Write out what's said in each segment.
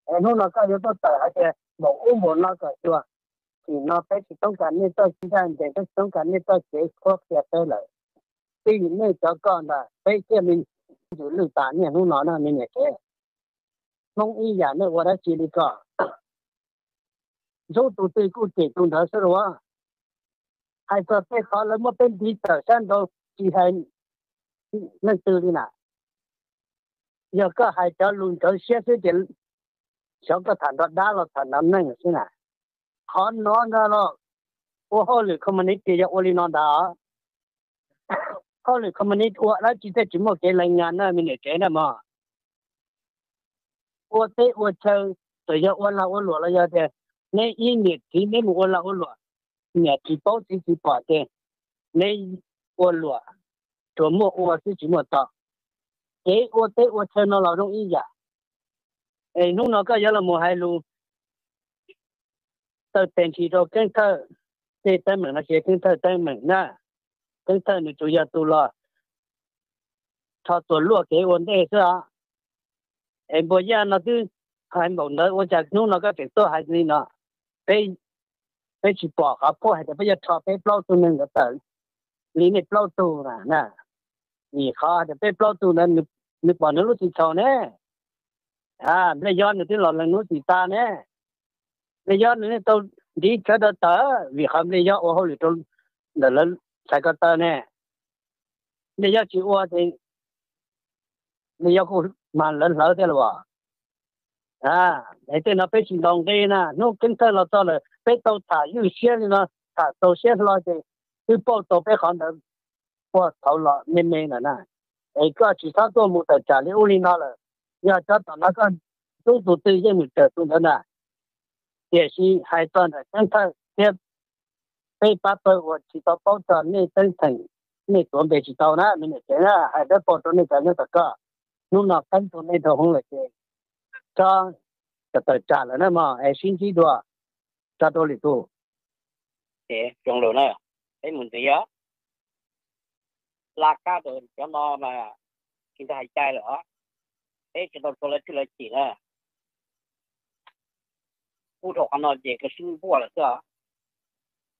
Hnub no koj yuav tuaj tawm hais tias npaum ub npaum no kom xyuas, nim no peb tsis toob kas nej txoj kev ncaj ncees, peb tsis toob kas nej txoj kev qhuab qhia peb lawm. Twb yog nej cov koj ntag, peb thiaj li ntws lwj tas niaj hnub no na me niam tsev. Hmoob ib yam nej ua dab tsi li ko? Ntxub tus twg kuj cem tus ntawd xwb lauj. Hais txog tej qhov lawv muab peb ntiv tawm sab nraud tsis hais leej twg li na. Yog koj hais cov lus ntsawv siab xwb ces xyov koj tham nrog dab los tham nrog neeg xwb na. Qhov no ntag los ua hauj lwm communist ces yog ua li no ntag. Hauj lwm communist ua dab tsi thiaj tsis muaj kev lees nyas na me niam tsev na mog. Ua teb ua chaw, txawm yog ua lag ua luam los yog tias neb ib niam txiv neb mus ua lag ua luam, niam tsis paub txiv tsis pom ces neb ua luam, tsuas muaj ua xwb tsis muaj tau. Kev ua teb ua chaw no los zoo ib yam. Es hnub no koj yuav los mus hais lus taw tes ntsis rau Keeb Thawj, tej teeb meem no ces Keeb Thawj teeb meem na. Keeb Thawj nws tsuas yog tus los rho txuas luaj kev ua ntej xwb os. Es Npuag Yaj no twb hais npaum ntawd ua cas hnub no koj tseem tuaj hais li no? Peb, peb tsis pom qhov puaj hais tias peb yuav rho peb plaub tug neeg ntawd tawm li nej plaub tug na. Vim qhov hais tias peb plaub tug ntawd nws pom nws lub txim txhaum ne. Nplej Yob nws twb los lees lub txim tas ne. Nplej Yob nws tau ntiv sawv daws tawm vim qhov Nplej Yob ua hauj lwm rau ntawm lawv txhais ko taw ne. Nplej Yob tsis ua ces Nplej Yob kuj mag lawv hlawv thiab lauj. Es tej no peb tsis ntaus nqi na, hnub Keeb Thawj los txog lawm peb tau tham ywj siab li no, tham txaus siab hlo ces twb pauj tau peb qhov ntawd puag thaud los me me lawm na. Es koj tsis txhob tuaj mus tawm tsam li ub li no lawm. Yog cov tom no koj ntxub tus twg yeej mus raws tus ntawd na. Tiam sis hais txog ntawm Keeb Thawj thiab peb pab pawg uas tsis tau paub txog nej teeb theem, nej tuav npe tsis tau na me niam tsev na, hais dawb paug rau nej cov nyob tom koj. Hnub no qeeb tau nej rau hoob lawm ces txhob tawm tsam lawm na mog, es sib ntsib dua, tso rau lwm tus. Ces zoo lawm na, peb mus ntxiv os. Laj kab rau cov no mas tsis tau hais cai lawm os. Peb tsis tau rau lawv txhij lawv chim na. Kuv dhau qhov no ces kuv sib npuaj lawm xwb.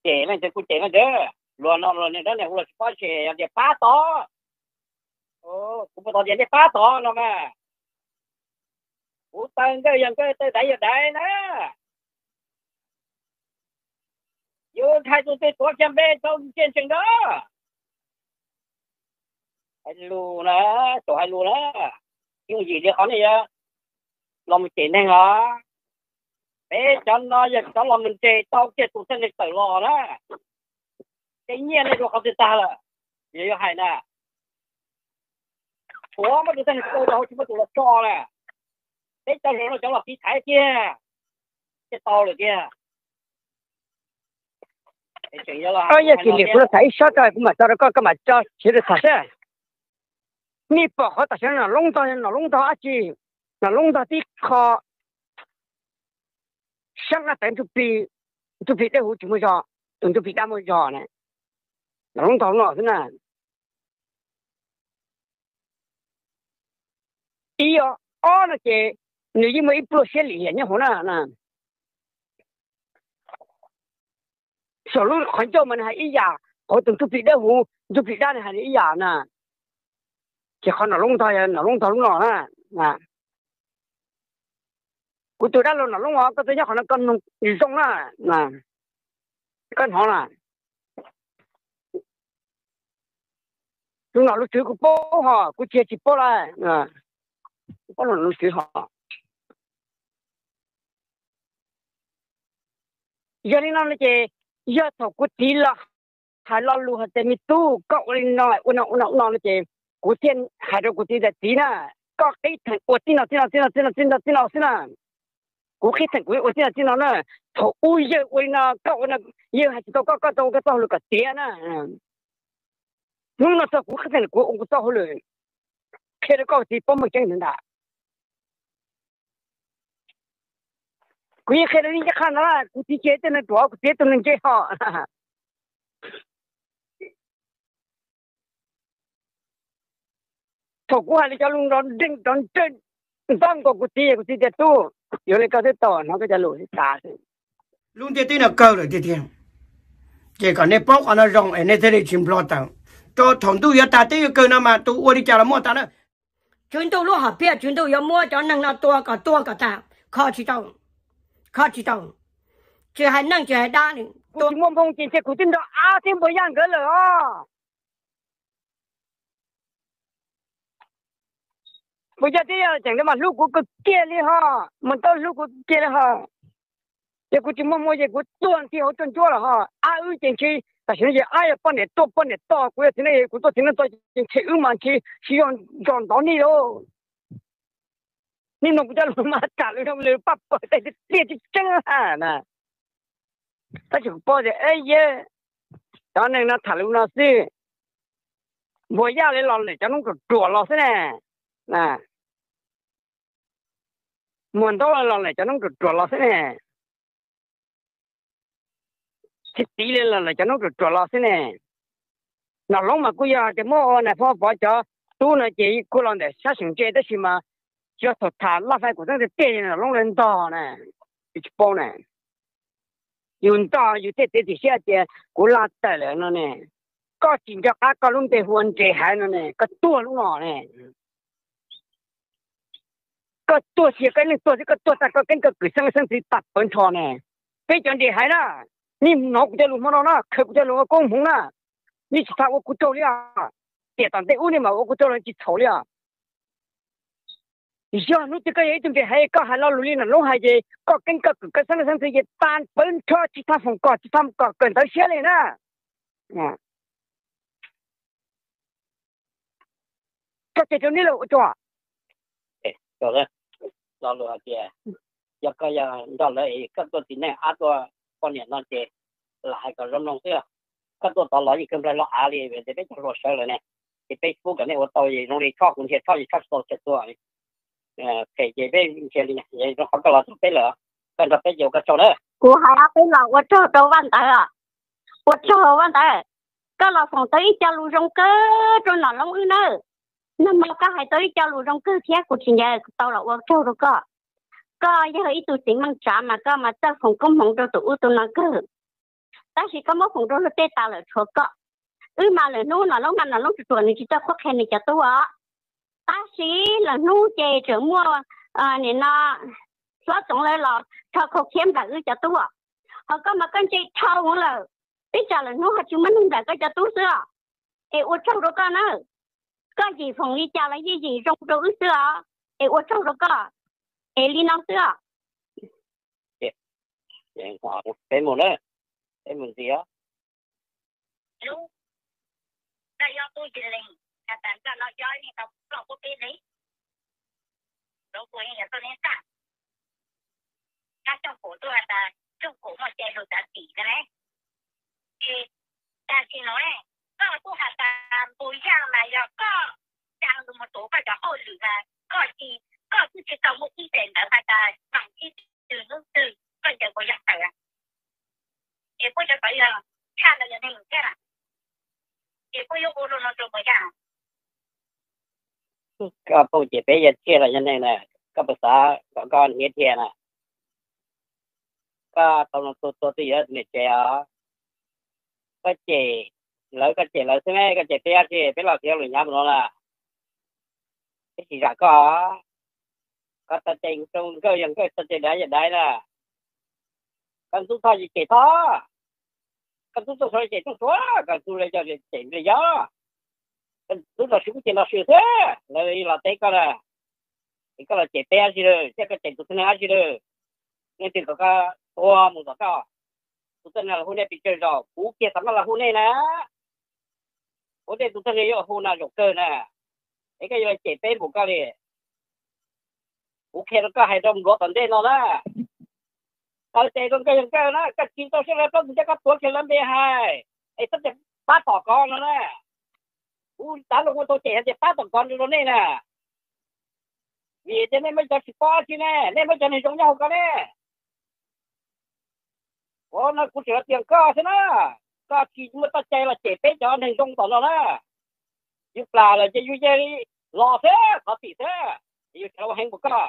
Ces leej twg kuj ces leej twg, luag no luag niag dab niag hu los tsis paub ces yog tias pab tod. Kuv puas tau tias nej pab tod no mas. Kuv taw nkawj yog nkawj, taw daiv yog daiv na. Yus hais tus twg tuav kiag npe rau ntsia ntsees nrog. Hais lus na, txaus hais lus na. Yooj yim li qhov nej yuav los mus cem neeg os. Peb cov no yog cov los mus nres tau kiag tus txheej neeg tawm los na. Tej nyiaj nej dua qhov twg tag lawm? Yog yuav hais na, tshuav muab tus txheej neeg tso rau hauv tsis muab tus los tso na. Peb cov hluas no cov los tiv thaiv kiag, thiaj tau lawm tiag. Yog cia li kuv los tham ib sob tso kuv mam tso rau koj, koj mam tso siv rau tham xwb. Nej pom qhov tam sim no Nom Loob ntog, Nom Loob ntog dab tsi? Nom Loob ntog tib qho sab nqaj tawv ntsuj plig, ntsuj plig dawb huv tsis muaj zog, tus ntsuj plig dab muaj zog na. Nom Loob ntog no xwb na. Ib ob no ces nws yeej muaj ib pluaj siab lim hiam nyob hauv na. Saum lub qhov ncauj mas nws hais ib yam, qhov tus ntsuj plig dawb huv ntsuj plig dab nws hais ib yam na. Ces qhov Nom Loob ntog, Nom Loob ntog lub no na. Kuv tus dab laug Nom Loob os, koj twb nyob qhov no koj mloog zoo na, koj hnov na. Tus nom lus tswv kuv paub ho kuv tsis tsis paub lawm, kuv paub nom lus tswv ho. Yog li no no ces yog thaum kuv txiv los hais lo lus hais tias me tub koj ua li no ua no ua no no ces kuv thiaj hais rau kuv txiv tias txiv na, koj qhib theem ua txij no txij no txij no txij no txij no txij no xwb na. Kuv qhib theem kuv ua txij no txij no na. Thaum ub yawg ua li no koj ua no, yawg hais tsis tau koj, koj tau ua koj txoj hauj lwm kom tiav na. Hnub no txog kuv qhib theem kuv ua kuv txoj hauj lwm, qhia rau koj txiv paub meej tseeb ntawd ntag. Kuv yeej qhia rau nej ncaj qha no, kuv txiv ces tej neeg ruam, kuv txiv tus neeg ntse ho. Thaum kuv hais li cov lus nrov nreeg nrov nreeg, Npaj nkaus kuv txiv, kuv txiv tias tub, yuav li koj twb tau, hnov koj cov lus tas xwb. Lub ntiaj teb no kawg lawm tiag tiag. Ces kom nej paub qhov no zoo es nej thiaj li tsis nplog tawm. Rau thaum ntuj yuav tag teb yuav kawg no mas tus ua li cas los muaj tas na. Tswv Ntuj lub hom phiaj, Tswv Ntuj yuav muab cov neeg no tua kom tuag kom tag, kho tsis tau, kho tsis tau. Tsis hais neeg tsis hais dab li. Kuv tsis muaj hmoo ces ntshe kuv twb nrog Ab thiab Npuag Yaj nkawd lawm os. Npuag Yaj thiab Yaj tseem mas hlub kuv kawg kiag li ho, mas tau hlub kuv kiag li ho. Ces kuv tsis muaj hmoo ces kuv tuag nthi hauv tshuaj ntsuab lawm ho. Ab wb ces ntshe tam sim no ces Ab yog poj niam tuaj poj niam tos, kuv yog txiv neej kuv tuaj txiv neej tos ces ntshe wb mas ntshe sib zog nrog ntov nej lauj. Nej mloog kuv cov lus mas tham lus zoo li paj pawg tej tiaj tseeb tseeb na. Tab sis kuv paub tias yawg, cov neeg no tham lus no xwb, Npuag Yaj li los lawm cov noob ruam ruam los xwb ne. Muag Ntaub li los lawm cov noob ruam ruam los xwb ne. Txiv Txiv li los lawm cov noob ruam ruam los xwb ne. Nom Loob mas kuj yog tias muab ua nais phoo pov cov tub no ces kuj los ntawm sab seem ntse tab sis mas yog thaum tham laj fai kuv txeeb tiag tiag Nom Loob li ntog na, tsis paub na. Yus ntog yus thiaj txiav txim siab tias kuv laj tawm lawm no ne. Koj tsis nco qab koj lub npe hu ua Nres Haiv no ne, koj tuag lub no ne. Koj tuag xwb, koj neej tuag xwb, koj tuag tag koj keeb koj kwm xeeb leej xeeb ntxwv tag pawg nrho ne. Peb cov Nres Haiv na, nej hnov kuv cov lus hmo no na, khaws kuv cov lus ua koob hmoov na. Nej tsis txhob ua kuv tsaug li os. Tiam tom ntej ub nej mam ua kuv tsaug los tsis txhaum li os. Yog hnub twg koj yog ib tug Nres Haiv koj hais lo lus li Nom Loob hais ces koj keeb koj kwm koj xeeb leej xeeb ntxwv ces tag pawg nrho tsis txhob foom kom tsis txhob kom kawm ntawv siab li na. Koj ceg rau neb lawv ua tsaug. Lo lus hais tias yog koj yog nrog lawv es koj tuaj txiv neej ab tuaj poj niam no ces lam hais kom zoo mloog xwb. Koj tuaj tod los yeej kawg nplaig los av li vim tias peb cov hluas sawv lawm ne. Ces peb pub kom nej ua tau zoo li Tshob, kuv ntsia Tshob ces Tshob tsis tau tseem tuaj. Phem ces peb ntsia li zoo qhov koj los txog peb lawm, koj nrog peb ces ua koj tsaug na. Kuv hais peb los ua tsaug rau Vaj Ntawd, ua tsaug Vaj Ntawd. Koj los foom tau ib co lus zoo kawg rau Nom Loob wb nawb. Nag hmo koj hais tau ib co lus zoo kawg thiab kuv tsis ncav kuv tau los ua tsaug rau koj. Koj yog ib tug txiv meej tsav mas koj mas txawj foom koob hmoov rau tus ub tus no kawg. Tab sis koj muab foom rau luag tej tas lawm tshuav koj. Wb mas lawm hnub Nom Loob mas Nom Loob tsuas tsuas nws tsis tau qhuab qhia nws cov tub os. Tab sis lawm hnub ces tseem muaj nim no hlob Txoov lawv los rho khau khiab nplawm wb cov tub. Ho koj mas koj ntse dhau lawm, peb tsam lawm hnub ho tsis muaj neeg nplawm koj cov tub xwb os. Es ua tsaug rau koj na, koj yim foom li cas los yeej yim zoo rau wb xwb os. Es ua tsaug rau koj, es li no xwb os. Peb mus na, peb mus ntxiv os. Ces tam sim no koj kuj has tas Npus Yaj mas yog koj tsa lus mus tuav koj cov hauj lwm mas koj tsis, koj twb tsis tau muaj ib tes ntawv has tas mam ib twg hnub twg koj ncaws Npus Yaj tawm. Ces puab cov tod yog tshaj no yog neeg thiab, ces puab yuav ua luaj no rau Npus Yaj. Koj phooj ywg, peb yog txhiaj los yog neeg na, koj puas xav kom koj hniav dhia na? Koj tau tus tua twj ywm niam tsev os. Koj cem lawv, koj cem lawv xwb ne, koj cem peb dab tsi? Peb los txiav lus hnyav mus no na. Peb tsis zam koj. Koj txoj cai rau nkawj yog nkawj, txoj cai daiv yog daiv na. Koj ntxub Thoj ces cem Thoj, koj ntxub Txooj Suav ces Txooj Suav, koj ntxub li yog cem li yog. Koj ntxub Nraug Swm kuj cem Nraug Swm xwb, lawv los teb koj na. Es koj los cem peb dab tsi lawm, thiab koj cem tus txiv neej dab tsi lawm? Leej twg kom koj tua mus tom koj? Tus txiv neej los hu nej pes tsawg zaus, kuv kiag thaum no los hu nej na. Kuv tej tus txiv neej yuav hu no zaum kawg na. Es koj yuav cem peb npaum koj li. Kuv qhia rau koj hais rau npluav tom ntej no na. Txawm cem rau nkawj yog nkawj na, koj tsis tau siab lawv plaub ntxwg nyoog koj tuav kiag lawv npe hais, es txhob cem pab tom kov no na. Kuv tav lus ua tau cem hais tias pab tom kov rau nej na. Vim tias nej muaj cov tsis paub dab tsi ne, nej muaj cov neeg zoo nyob hauv ko ne. Ua no kuv tseem hais tias koj xwb na, koj tsis muaj txoj cai los cem peb cov neeg zoo tom no na. Yus plam lawm ces yus yeej los xwb, thov txim xwb. Yuav tsum ua heev npaum koj.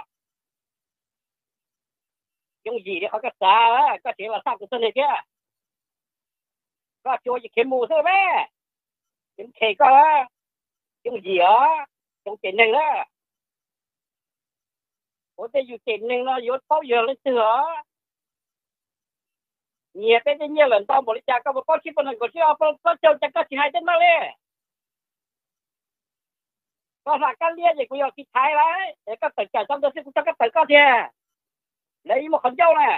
Yooj yim li qhov koj xav, koj tseem los txhaj kuv txoj neeg thiab. Koj tsuas ua yam khiav mus xwb mas, tseem them koj. Yooj yim os, tsoom cem neeg na. Ua tej yus cem neeg no yuav paub yog leej twg os. Nyiag peb tej nyiaj lawm ntau npaum li cas koj puas paub? Tsib puas nees nkaum, tsib puas plaub caug, cas koj tsis hais tej no li? Koj hla kab liab ces kuv yuav tsis thaiv lawm, es koj tawm tsam tso ntawd xwb kuv tso koj tawm koj tiag. Lawv ib muaj qhov ncauj na.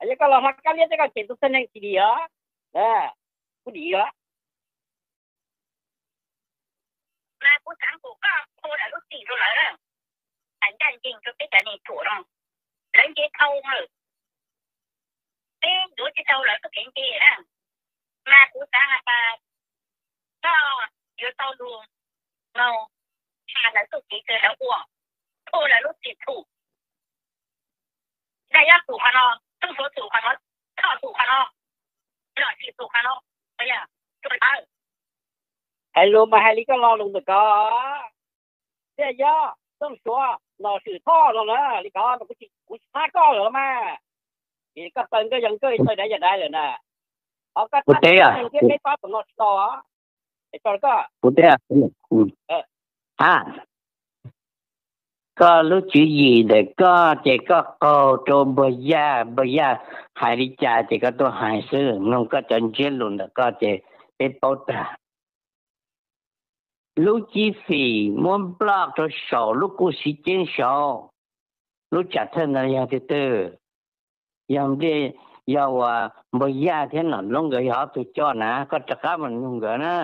Yog koj los hla kab liab thiab koj cem tus txheej neeg tsis dim os, kuv dim os. Mas kuv xav kom koj qhia lawv lub txim rau lawv, hais ncaj ncees rau peb cov niam ruam no, lawv nce dhau lawm, peb yuav tsis tau lawv txoj kev nce na. Mas kuv xav hais tias koj yuav tau lus no, hais lawv txoj kev kawg lawv ua, qhia lawv lub txim txhum. Naj yob txhum qhov no, tub suav txhum qhov no, koj txhum qhov no, lom txim txhum qhov no, hais lus mas hais li koj lo lus ntawm ko. Naj yob txhum suav nom swm thoj no na, li ko kuv tsis xav koj lawm los mas. Ces koj taw nkauj yog nkauj, taw daiv yog daiv lawm na. Qhov koj teb thiab peb pab tom no tsis tau. Kuv teb, ha, koj lub tswv yim ntawm koj ces koj qaug rau npuag yaj, npuag yaj hais li cas ces koj tuaj hais xwb, mloog koj cov ntsiab lus ntawm koj ces peb paub tag. Lub cib fim muab nploj rau saum lub kuj siv ceeb saud, lub tsam thawj ntawd yog twg twg? Yog nplij, yog uas npuag yaj thiab nom loob nkawd yog ob tug coj na, koj rov qab mus nug nkawd na.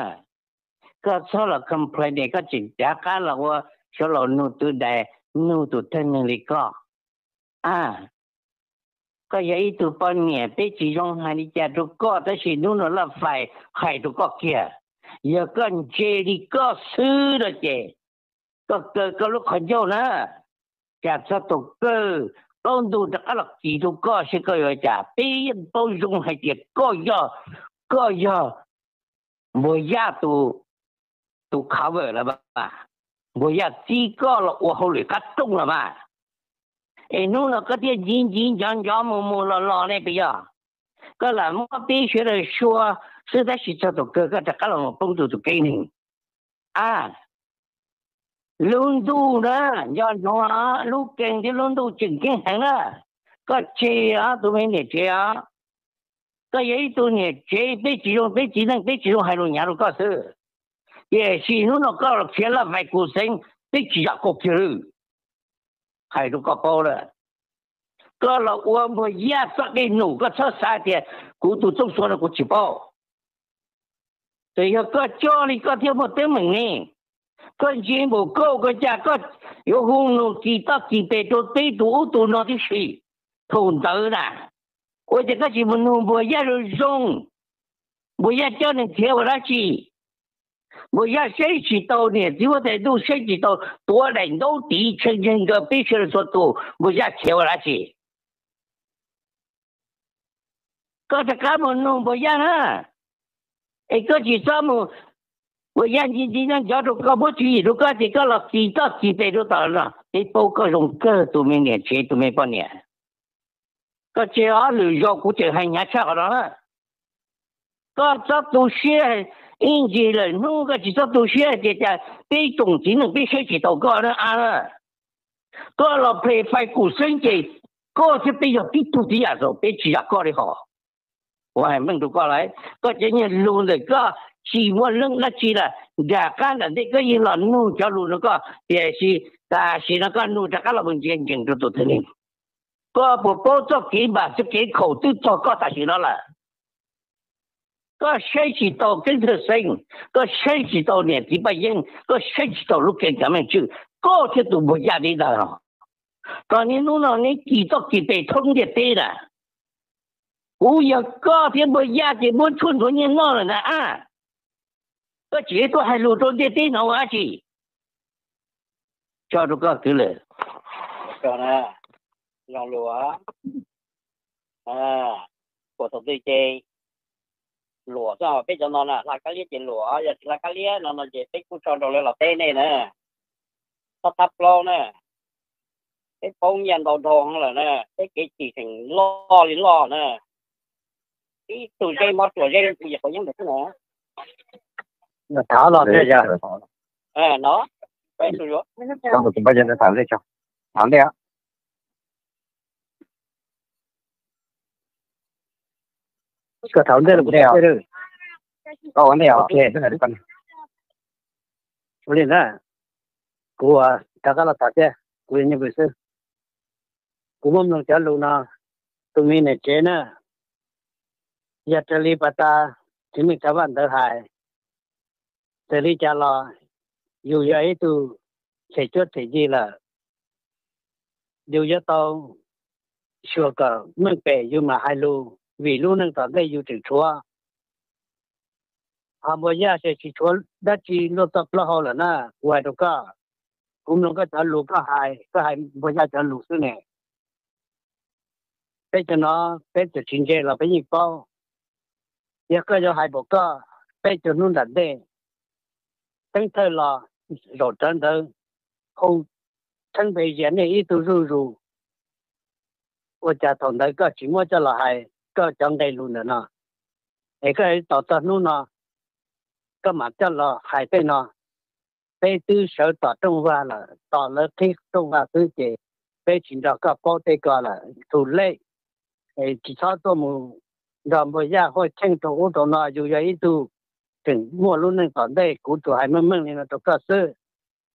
Koj txhob los complain, koj tseem rov qab los ua suav laus nug tw dais, nug tus thawj neeg li koj. A, koj yog ib tug poj niam, peb tsis zoo hais li cas rau koj, tab sis hnub no laj fais hais rau koj kiag. Yog koj ntse li koj xwb no ces koj kaw koj lub qhov ncauj na, tsam txog tus kawg plaub ntug rov qab los kis rau koj seb koj yuav ua cas. Peb yeej paub zoo hais tias koj yog, koj yog npuag yaj tus cover lawm mas, npuag yaj txib koj los ua hauj lwm qab rooj lawm mas. Es hnub no koj thiaj nciv nciv ncov ncov mus mus los los ne puas yog? Koj lam muab peb sawv daws sua xwb tab sis txog tus kawg koj rov qab los mus poob rau tus keeb neeg. A, lub ntuj na, nco ntsoov, lub keeb thiab lub ntuj tseem ceeb heev na. Koj tseg os tus me niam tsev os. Koj yog ib tug niam tsev, peb tsis zoo, peb txiv neej peb tsis zoo hais lus hnyav rau koj xwb. Tiam sis hnub no koj los khiav laj fais kuv xeeb, peb tsis zam koj kiag lawm. Hais rau koj paub lawm, koj los ua npuag yaj txoj dej num, koj txhob xav tias kuv tus txooj xua no kuv tsis paub. Txawm yog koj coj li koj thiaj muaj teeb meem ne. Koj ntse npaum koj ua cas koj yuav hu nus kis toj kis pes rau peb tus ub tus no tib si? Thaum ntawd na, ua cas koj tsis mus nug npuag yaj zoo zoo? Npuag yaj coj neeg khiav ua dab tsi? Npuag yaj saib tsis taus niam txiv huab tais ntuj, saib tsis taus tuav daim ntaub tiv tshee nkeeg nkawd peb sawv daws txhua tus, npuag yaj khiav ua dab tsi? Koj rov qab mus nug npuag yaj na, es koj tsis txhob mus, npuag yaj ntxi ntxi nyob ncov rau koj, muab tswv yim rau koj ces koj los kis toj kis pes rau tom no, peb paub koj zoo kawg tus me niam tsev tus me poj niam. Koj tseg os, lwm zaus kuv tseem hais hnyav tshaj qhov no na. Koj txhob tu siab, ib ntsis lawm hnub koj tsis txhob tu siab hais tias cas peb tsoom txiv neej peb saib tsis taus koj na a. Koj los phem fais kuv xeeb ces koj thiab peb yog tib tug tib yam zaum, peb tsis zam koj li hos. Kuv hais meej rau koj lawm, koj cov niag lus ntawm koj tsis muaj leej dab tsi lawm, nram qab nram ntej koj yeej los nug cov lus no koj, tiam sis tam sim no koj nug rov qab los mus ntsia ncees rau tus thwj neeg. Koj puas paub txoj kev npam txoj kev khaum twb txog koj tam sim no lawm? Koj saib tsis taus keeb thawj xeeb, koj saib tsis taus niam txiv paj yeeb, koj saib tsis taus lub keeb kav meej tswj, koj thiab tus npuag yaj tib ntag. Txog niaj hnub no neb kis txoj kis pes thoob ntiaj teb na. Kuv yog koj thiab npuag yaj ces muab tshuaj ntxuav nyiaj noj lawm ntag a. Koj tseem tuaj hais lus rau ntiaj teb no ua dab tsi? Tso rau koj kwv lwm. Zoo lus, kuv thaum twg ces luam xwb, peb cov no na hla kab liab ces luam, yog tsis hla kab liab no no ces peb kuj tso nraum lawv los teb nej na. thab thab plaub na, peb paub nyiaj ntau dhau lawm na, peb kev cim tseem loj li loj na. Ib tug zeb mob ruam zeb li tus yawg quav yeeb ntawd xwb na. Tham los no, koj tham ntej los kuv tham ntej? Ua li na, kuv rov qab los tham thiab, kuv yog Nyiaj Vwm xwb. Kuv muab mloog cov lus no, tus me niam tsev na, yog raws li pas tas txiv neej Thav Vaj ntawd hais, txawm li cas los yus yog ib tug them cuab them yig lawm, yus yuav tau xyuas kom meej pem yus mam hais lus, vim lub neej tom ntej yus tseem tshuav. Ho Npua Yaj ces tsis tshuav dab tsi luaj txoj plaub hau lawm na, kuv hais rau koj. Kuv mloog koj cov lus koj hais, koj hais Npua Yaj cov lus xwb ne. Peb cov no, peb txawm tsis ntse los peb yeej paub. Yog koj yuav hais npaum koj, peb cov hnub nram ntej, teeb thawj los zaum rawv ntawd, hu theeb npe zias nej ib tug zuj zus, ua cas thaum ntawd koj tsis muab coj los hais koj cov nqe lus ntawm no, es koj tos txog hnub no koj mam coj los hais tej no. Peb twb sawv tom rooj vag lawm, tos lawv qhib rooj vag xwb ces peb tsis nrog koj paub tej ko lawm, too late. Tsis txhob tuaj mus nrog Npua Yaj huaj cheej rau ub rau no, yus yog ib tug tseem muaj lub neej tom ntej, kuv tsuas hais meej meej li no rau koj xwb.